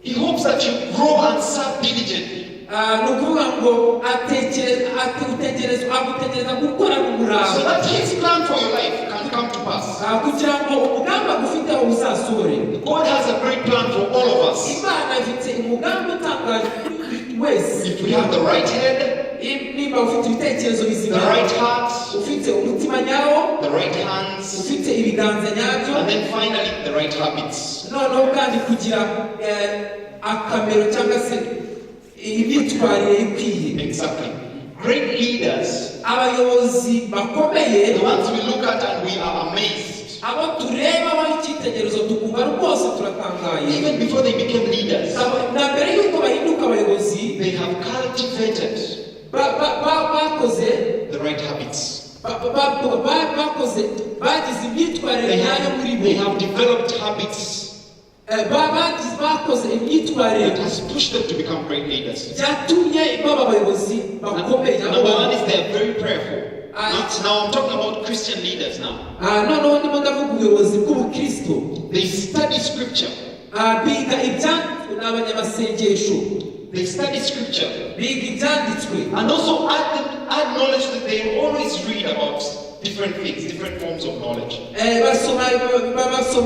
He hopes that you grow and serve diligently. Ah, ni ukuvuga ngo atekereza utegereza agutegereza gukorana umurava So that his plan for your life can come to pass. Ah, kugira ngo umugambi agufiteho uzasohore. God has a great plan for all of us. Imana ifite umugambi utangaje kuri buri wese. If we have the right head, Nimba ufite ibitekerezo the bizima, right heart, ufite umutima nyawo, the right hands, ufite ibiganza nyabyo, and then finally the right habits. Noneho kandi kugira akamero cyangwa se imyitwarire ikwiye. Exactly. Great leaders, Abayobozi bakomeye, the ones we look at and we are amazed, abo turebaho icyitegererezo tukumva rwose turatangaye, even before they became leaders, na mbere y'uko bahinduka abayobozi, they have cultivated bakoze the right habits. Bakoze bagize imyitwarire They nyayo muri have, bo. they have developed habits Bakoze imyitwarire that has pushed them to become great leaders. byatumye baba abayobozi bakomeye. Number one is they are very prayerful. Now I'm talking about Christian leaders now. Ah, noneho ndimo ndavuga ubuyobozi bw'ubukristo. They study scripture. Ah, biga ibyanditswe, ni abanyamasengesho. They study scripture. Biga ibyanditswe. And also add knowledge that they always read about different things, different forms of knowledge. Basoma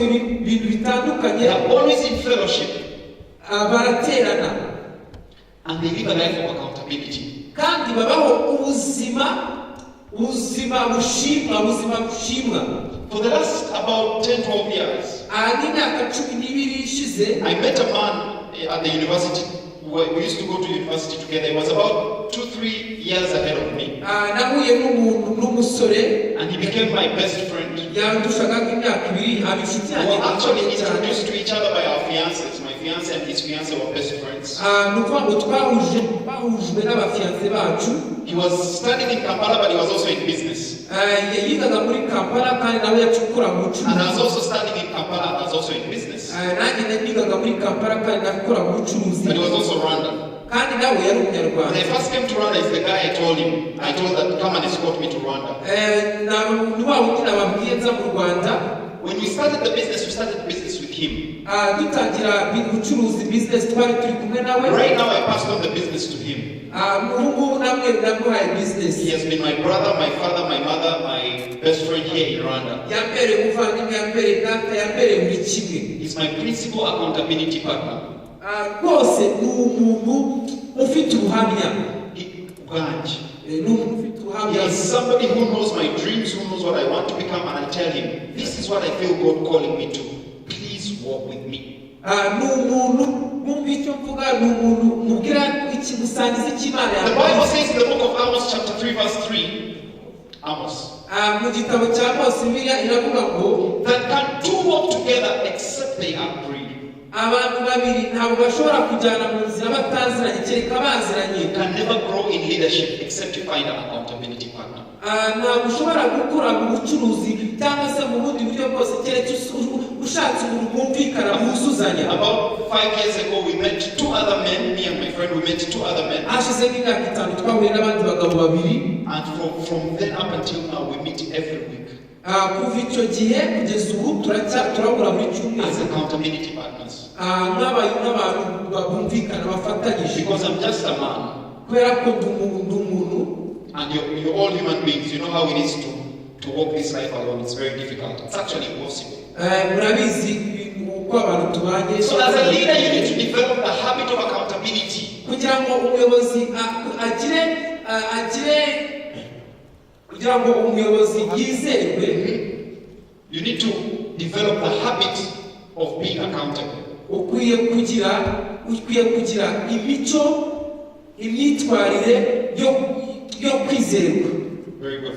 ibintu bitandukanye. They are always in fellowship Ah, baraterana. and they live a life of accountability. Kandi babaho ubuzima bushimwa, ubuzima bushimwa. For the last about 10, 12 years, Aha n'imyaka 12 ishize, I met a man at the university. We used to go to university together. He was about 2, 3 years ahead of me. Ah, nahuye n'umuntu n'umusore. And he became my best friend. Yandushaga nk'imyaka 2, aba inshuti We yanjye were actually cyane. Introduced to each other by our fiancés. My fiance and his fiance were best friends. Ah, ni ukuvuga ngo twahuje bahujwe n'abafiancé bacu. He was studying in Kampala, but he was also in business. Ah, yigaga muri Kampala kandi nawe yacukura mu And bucuruzi. I was also studying in Kampala and I was also in business. Ah, nanjye nigaga muri Kampala kandi nakora mu bucuruzi. But he was also Rwandan. Kandi nawe yari umunyarwanda. When I first came to Rwanda, it's the guy I told him. I told that come and escort me to Rwanda. Eh, ni wa wundi nababwiye nza mu Rwanda. When we started the business, we started the business with him. Ah, dutangira ubucuruzi, business, twari turi kumwe nawe. Right now, I passed on the business to him. Ah, ubu ngubu namwe namuhaye business. He has been my brother, my father, my mother, my best friend here in Rwanda. Yambereye umuvandimwe, yambereye data, yambereye buri kimwe. He's my principal accountability partner. Ah, rwose ni umuntu ufite ubuhamya. He, Ganj. Eh, ni umuntu ufite He ubuhamya. is somebody who knows my dreams, who knows what I want to become, and I tell him, "This is what I feel God calling me to. Please walk with me." Ah, ni umuntu wumva icyo mvuga, ni umuntu mubwira iki musangiza icyo Imana The Bible yambwiye. says in the book of Amos, chapter 3, verse 3, Amos, Ah, mu gitabo cya Mose, Bibiliya iravuga ngo that can two walk together except they agree? Abantu babiri ntabwo bashobora kujyana mu nzira bataziranye kereka baziranye. You can never grow in leadership except you find an accountability partner. Ah, ntabwo ushobora gukura mu bucuruzi cyangwa se mu bundi buryo bwose keretse ushatse umuntu mwumvikana mwuzuzanya. About 5 years ago, we met two other men, me and my friend, we met two other men. Hashize nk'imyaka 5 twahuye n'abandi bagabo babiri. And from then up until now, we meet every week Ah, kuva icyo gihe kugeza ubu turahura buri cyumweru as accountability partners. Ah, nk'abantu bumvikana bafatanyije. Because I'm just a man, Kubera ko ndi umuntu. And you're all human beings. You know how it is to walk this life alone. It's very difficult. It's actually impossible. Eh, murabizi ibintu uko abantu tubanye. So, as a leader, you need to develop the habit of accountability. Kugira ngo umuyobozi agire kugira ngo umuyobozi yizerwe, You need to develop the habit of being accountable. Ukwiye kugira imico Imyitwarire yo kwizerwa. Very good.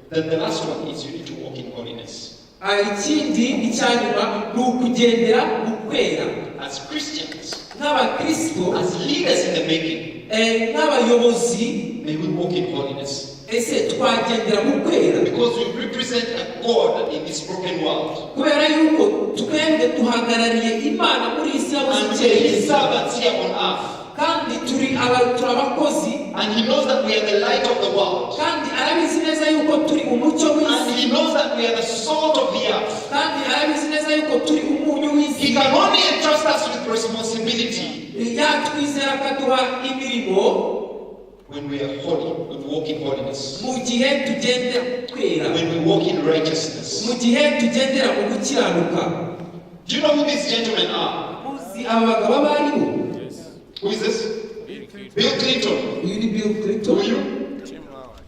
Then the last one is you need to walk in holiness. Ah, ikindi icya nyuma ni ukugendera mu kwera. As Christians, Nk'abakristo, as leaders in the making, nk'abayobozi, may we walk in holiness. Ese twagendera mu kwera? Because we represent a God in this broken world. Kubera yuko twebwe duhagarariye Imana muri iyi si yabuze And we are His icyerekezo. Servants here on earth. Kandi turi abakozi. And He knows that we are the light of the world. Kandi arabizi neza yuko turi umucyo And w'isi. He knows that we are the salt of the earth. Kandi arabizi neza yuko turi umunyu w'isi. He can only entrust us with responsibility Yatwizera akaduha imirimo when we are holy, when we walk in holiness, mu gihe tugendera kwera, when we walk in righteousness. Mu gihe tugendera mu gukiranuka. Do you know who these gentlemen are? Muzi aba bagabo abo ari bo? Yes. Who is this? Bill Clinton. Bill Clinton. Uyu ni Bill Clinton. Who are you? Jim Lowry.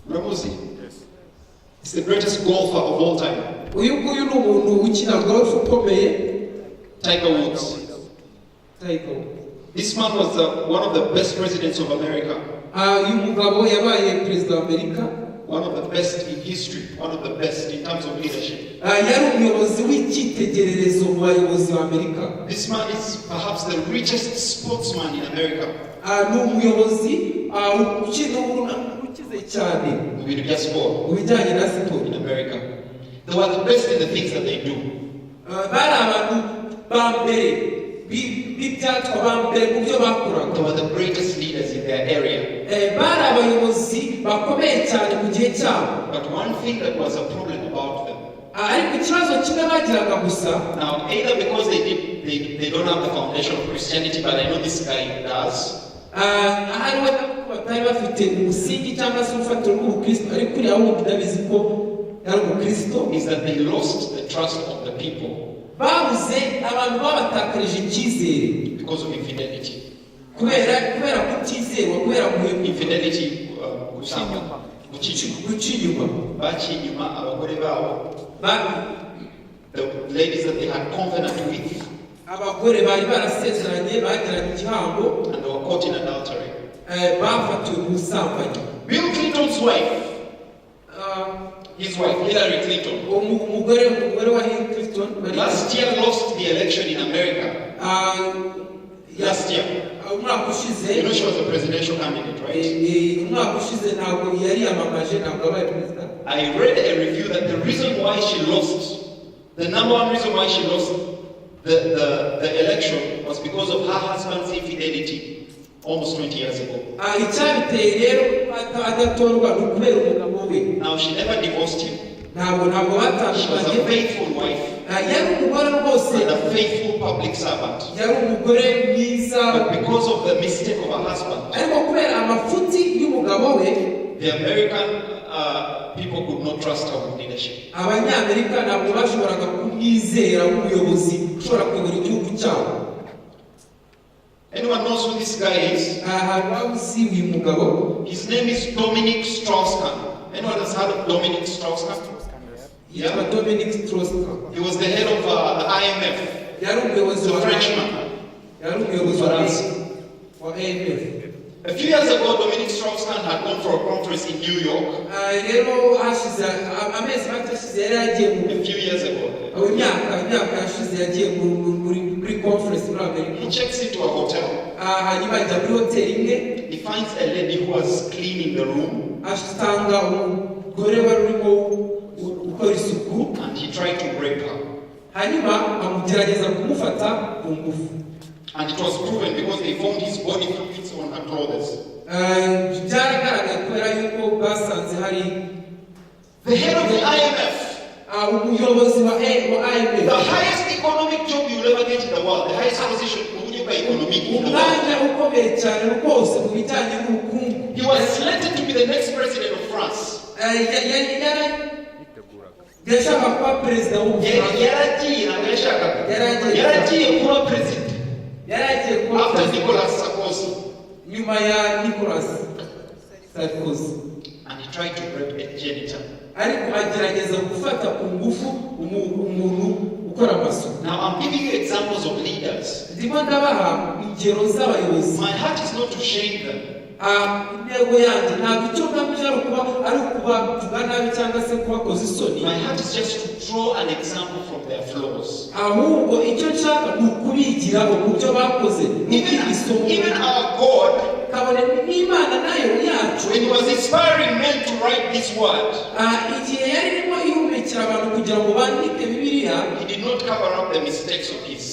Ramuzi. Yes. He's the greatest golfer of all time. Uyu nguyu ni umuntu ukina golf ukomeye. Tiger Woods. Tiger. This man was one of the best presidents of America. Ah, uyu mugabo yabaye perezida wa Amerika. One of the best in history. One of the best in terms of leadership. Ah, yari umuyobozi w'icyitegererezo mu bayobozi ba Amerika. This man is perhaps the richest sportsman in America. Ah, ni umuyobozi ukina ukize cyane Mu bintu bya sport mu bijyanye na siporo in America. They were the best in the things that they do. Ah, bari abantu ba mbere b'ibyatwa ba mbere mu byo bakoraga. They were the greatest leaders in their area. Bari abayobozi bakomeye cyane mu gihe cyabo. But one thing that was a problem about them, Ah, ariko ikibazo kimwe bagiraga gusa, now either because they don't have the foundation of Christianity, but I know this guy does, ahari wenda kuko batari bafite umusingi cyangwa se urufatiro rw'ubukristo, ariko uriya wundi ndabizi ko yari umukristo, is that they lost the trust of the people babuze abantu babatakarije icyizere because of infidelity. kubera kutizerwa, kubera guhemuka. Infidelity, gusamba, guca inyuma. Guca inyuma. Baciye inyuma abagore babo, the ladies that they had covenant with, Abagore bari barasezeranye bagiranye igihango, and they were caught in adultery. Bafatiwe mu busambanyi. Bill Clinton's wife, his wife, Hillary Clinton, Umugore wa Hillary Clinton last year lost the election in America. Last year. Umwaka ushize. You know she was a presidential candidate, right? Umwaka ushize ntabwo yari yamamaje, ntabwo yabaye perezida. I read a review that the reason why she lost, the number one reason why she lost the election was because of her husband's infidelity almost 20 years ago. Ah, icyabiteye rero adatorwa ni ukubera umugabo we. Now, she never divorced him. Ntabwo She was batandukanye. a faithful wife Ah, yari umugore rwose and a faithful public servant. Yari umugore mwiza. But because of the mistake of her husband, Ariko kubera amafuti y'umugabo we, the American people could not trust her with leadership. Abanyamerika ntabwo bashoboraga kumwizera nk'umuyobozi ushobora kuyobora igihugu cyabo. Anyone knows who this guy is? Aha waba uzi uyu mugabo? His name is Dominic Strauss-Kahn. Anyone has heard of Dominic Strauss-Kahn? Yitwa Dominic Strauss-Kahn. He was the head of the IMF. Yari umuyobozi He's a wa Frenchman. Yari umuyobozi France. wa IMF. A few years ago, Dominic Strauss-Kahn had gone for a conference in New York. Ah, rero hashize amezi make ashize yari yagiye mu A few years ago. aho imyaka yashize yagiye muri conference muri Amerika. He checks into a hotel. Ah, hanyuma ajya muri hoteli imwe. He finds a lady who was cleaning the room asanga umugore wari urimo gukora isuku, and he tried to rape her. Hanyuma amugerageza kumufata ku ngufu. And it was proven because they found his body fluids on her clothes. Ah, byaragaragaye kubera yuko basanze hari The head of the IMF, umuyobozi wa IMF, the highest economic job you'll ever get in the world, the highest position economic in the world. Umwanya ukomeye cyane rwose mu bijyanye n'ubukungu. He was slated to be the next president of France. Yashaka kuba perezida w'Ubufaransa. Yaragiye, ntabwo yashakaga. Yaragiye. Yaragiye kuba president Yari agiye kuba after perezida Nicolas Sarkozy. Nyuma ya Nicolas Sarkozy. And he tried to rape a janitor. Ariko agerageza gufata ku ngufu umuntu Gukora amasuku. Now, I'm giving you examples of leaders. Ndimo ndabaha ingero z'abayobozi. My heart is not to shame them. Ah, intego yanjye ntabwo icyo ngamije ari ukubavuga nabi cyangwa se kubakoza isoni. My heart is just to draw an example from their flaws. Ahubwo icyo nshaka ni ukubigiraho mu byo bakoze, ni Even, ukwiga isomo. even our God, Kabone n'Imana nayo yacu, when He was inspiring men to write this word, ah, igihe yari irimo ihumekera abantu kugira ngo bandike Bibiliya, He did not cover up the mistakes of His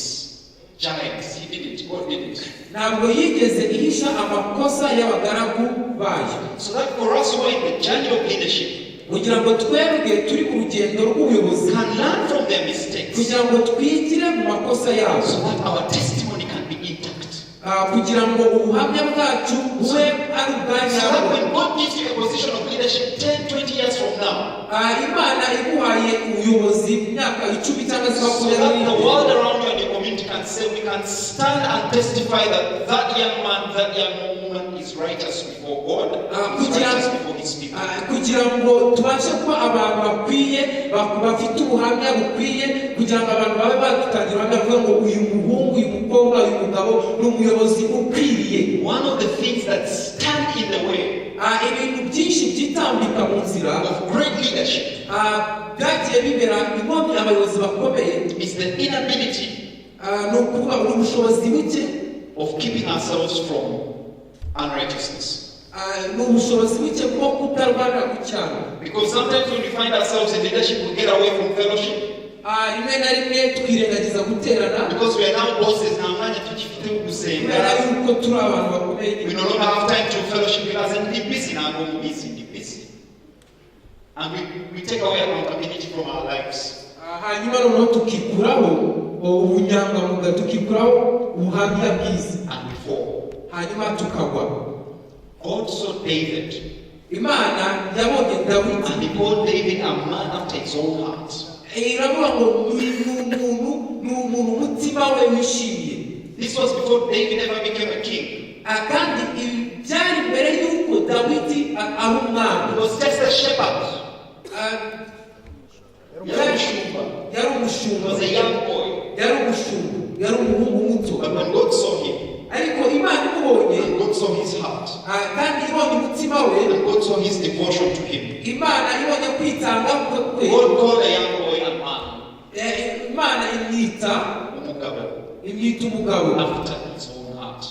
giants. He didn't. God didn't. Ntabwo yigeze ihisha amakosa y'abagaragu bayo. So that for us who are in the journey of leadership, Kugira ngo twebwe turi mu rugendo rw'ubuyobozi, can learn from their mistakes kugira ngo twigire mu makosa yabo, so that our testimony can be intact. Ah, kugira ngo ubuhamya bwacu bube ari ubwa So that nyabwo. when God gives you a position of leadership 10, 20 years from now, Ah, Imana iguhaye ubuyobozi mu myaka 10 cyangwa se so 20 that the world around you and your community can say, we can stand and testify that that young man, that young woman is righteous before God, is righteous before his people. Ah, kugira ngo tubashe kuba abantu bakwiye, bafite ubuhamya bukwiye, kugira ngo abantu babe badutangira ubuhamya bavuga ngo uyu muhungu, uyu mukobwa, uyu mugabo ni umuyobozi ukwiriye. One of the things that stand in the way Ah, ibintu byinshi byitambika mu nzira of great leadership ah, byagiye bibera inkomyi abayobozi bakomeye is the inability ah, ni ukuvuga ngo ni ubushobozi buke of keeping ourselves from unrighteousness. Ah, ni ubushobozi buke bwo kutarwanira ku cyaha. Because sometimes when we find ourselves in leadership, we get away from fellowship Ah, rimwe na rimwe twirengagiza guterana because we are now bosses. Now, mwanya tugifite wo gusenga. Kubera yuko turi abantu bakomeye. We no longer have time to fellowship with us and be busy now. I'm busy, be busy. And we take away accountability from our lives. Ah, hanyuma noneho tukikuraho ubunyangamugayo, tukikuraho ubuhamya bwiza. And we fall. Hanyuma tukagwa. God saw David Imana yabonye Dawidi and he called David a man after his own heart. Iravuga ngo ni umuntu umutima we wishimiye. This was before David ever became a king. Ah, kandi ibi byari mbere y'uko Dawidi aba umwami. He was just a shepherd. Ah, Yari umushumba. Yari He umushumba. was a young boy. Yari umushumba, yari umuhungu muto. But when God saw him, Ariko Imana imubonye, and God saw his heart, ah, kandi ibonye umutima we, and God saw his devotion to him, Imana ibonye kwitanga kwe, God called a young boy a man, eh, Imana imwita umugabo, imwita umugabo after his own heart.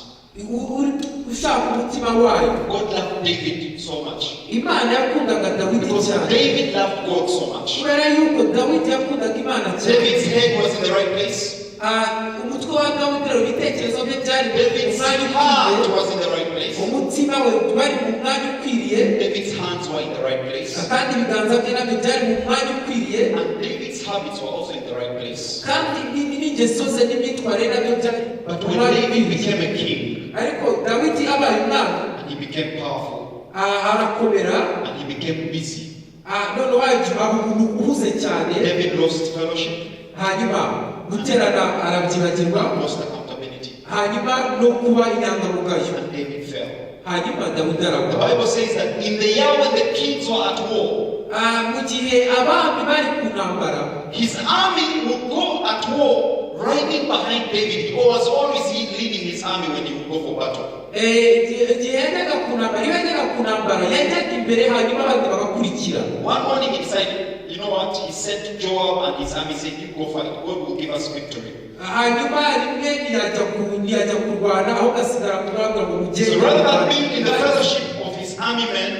Ushaka umutima wayo. God loved David so much. Imana yakundaga Dawidi Because cyane. David loved God so much. Kubera yuko Dawidi yakundaga Imana cyane. David's head was in the right place. Ah, umutwe wa Dawidi rero, ibitekerezo bye byari mu David's mwanya heart ukwiriye. was in the right place. Umutima we wari mu mwanya ukwiriye. David's hands were in the right place. Kandi ibiganza bye nabyo byari mu mwanya ukwiriye. And David's habits were also in the right place. Kandi n'ingeso ze n'imyitwarire nabyo byari But mu when mwanya David ukwiriye. became a king, Ariko Dawidi abaye umwami, and he became powerful, ah, arakomera, and he became busy, ah, noneho aba umuntu uhuze cyane. David lost fellowship, Hanyuma guterana arabyibagirwa, lost accountability, hanyuma no kuba inyangamugayo, and David fell. Hanyuma Dawidi The aragwa. Bible says that in the year when the kings were at war, Ah, mu gihe abami bari ku ntambara, his army would go at war riding behind David. He was always he leading his army when he would go for battle. Eh, igihe yajyaga ku ntambara, iyo yajyaga ku ntambara yajyaga imbere hanyuma abandi bagakurikira. One morning he decided, you know what? He sent Joab and his army, saying, "You go fight. God will give us victory." Hanyuma rimwe ntiyajya kurwana aho asigara kurabwa ngo mugende. So rather than being in the fellowship of his army men,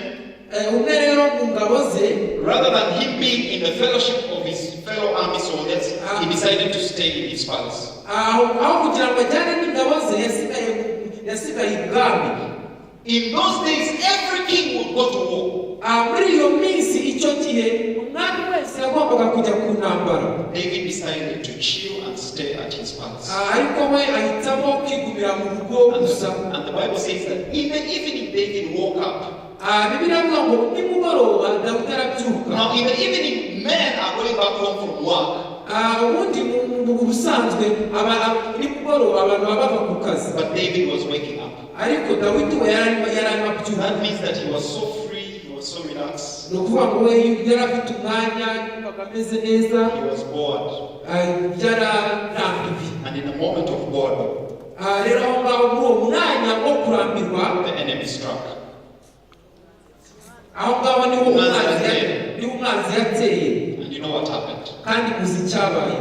Eh, umwe rero mu ngabo ze, rather than him being in the fellowship of his fellow army soldiers, he decided to stay in his palace. Aho kugira ngo ajyane n'ingabo ze yasigaye ibwami. In those days, every king would go to war. Ah, muri iyo minsi, icyo gihe umwami wese yagombaga kujya ku ntambara. David decided to chill and stay at his palace. Ah, ariko we ahitamo kwigumira mu rugo And gusa. the Bible says that in the evening, David woke up. Ah, Bibiliya avuga ngo nimugoroba Dawidi arabyuka. Now, in the evening, men are going back home from work. Ah, ubundi mu busanzwe nimugoroba abantu baba bava ku kazi. But David was waking up. Ariko Dawidi we yari arimo abyuka. That means that he was so free, he was so relaxed. Ni ukuvuga ngo we yari afite umwanya, yumvaga ameze neza. He was bored. Yararambiwe. And in a moment of boredom, Rero aho ngaho muri uwo mwanya wo kurambirwa, the enemy struck. Aho ngaho niho Umwanzi umwanzi yateye. Niho umwanzi yateye. And you know what happened? Kandi muzi icyabaye.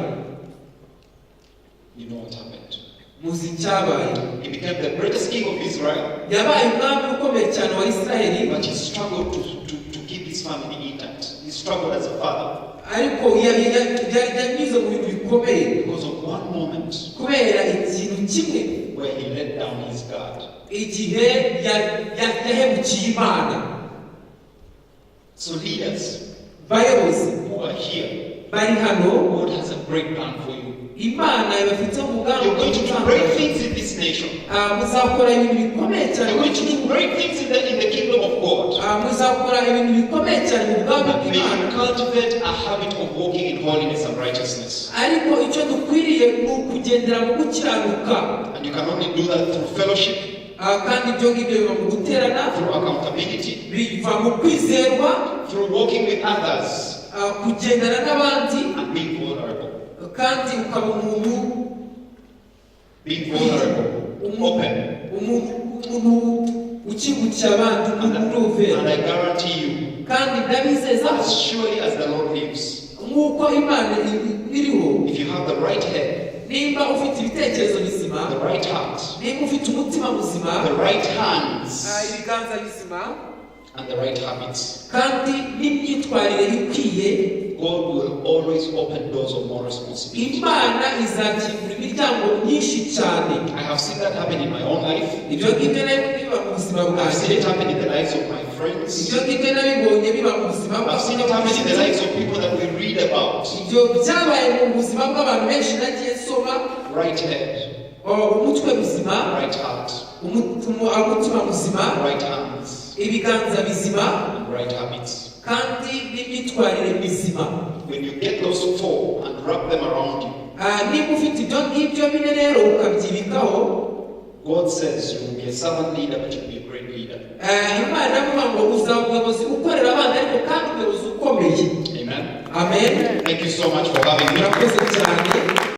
You know what happened? Muzi icyabaye. He became the greatest king of Israel, Yabaye umwami ukomeye cyane wa Isiraheli, but he struggled to keep his family intact. He struggled as a father ariko yanyuze mu bintu bikomeye because of one moment kubera ikintu kimwe where he let down his guard. Igihe yahemukiye Imana. So, leaders Bayobozi who are here, bari hano, God has a great plan for you. Imana ibafiteho umugambi You're going to do great utangaje. Things in this nation. Muzakora ibintu bikomeye cyane. You're going to do great things in the kingdom of God. Muzakora ibintu bikomeye cyane mu bwami But may bw'Imana. you cultivate a habit of walking in holiness and righteousness. Ariko icyo dukwiriye ni ukugendera mu gukiranuka. And you can only do that through fellowship, Kandi ibyo ngibyo biva mu guterana, through accountability, biva mu kwizerwa, through walking with others, kugendana n'abandi, and being vulnerable. Kandi ukaba umuntu Being vulnerable, open. Umuntu ukingukiye abandi, umuntu uri And I guarantee you, Kandi ndabizeza as surely as the Lord lives, nk'uko Imana iriho, if you have the right head, nimba ufite ibitekerezo bizima, the right heart, nimba ufite umutima muzima, the right hands, ibiganza bizima, and the right habits, kandi n'imyitwarire ikwiye, God will always open doors of more responsibility. Imana izakingura imiryango myinshi cyane. I have seen that happen in my own life. Ibyo ngibyo nabyo biba mu buzima I've bwanjye. seen it happen in the lives of my friends. Ibyo ngibyo nabibonye biba mu buzima I've seen it happen in the lives of people that we read about. Ibyo byabaye mu buzima bw'abantu benshi nagiye nsoma. Right head, Umutwe muzima, right heart, umutima muzima, right hands, ibiganza bizima, and right habits. Kandi n'imyitwarire mizima. When you get those four and wrap them around you, Niba ufite ibyo ngibyo bine rero ukabyibikaho, God says you will be a servant leader, but you'll be a great leader. Imana iravuga ngo uzaba umuyobozi ukorera abandi ariko kandi umuyobozi ukomeye. Amen. Amen. Thank you so much for having me. Murakoze cyane.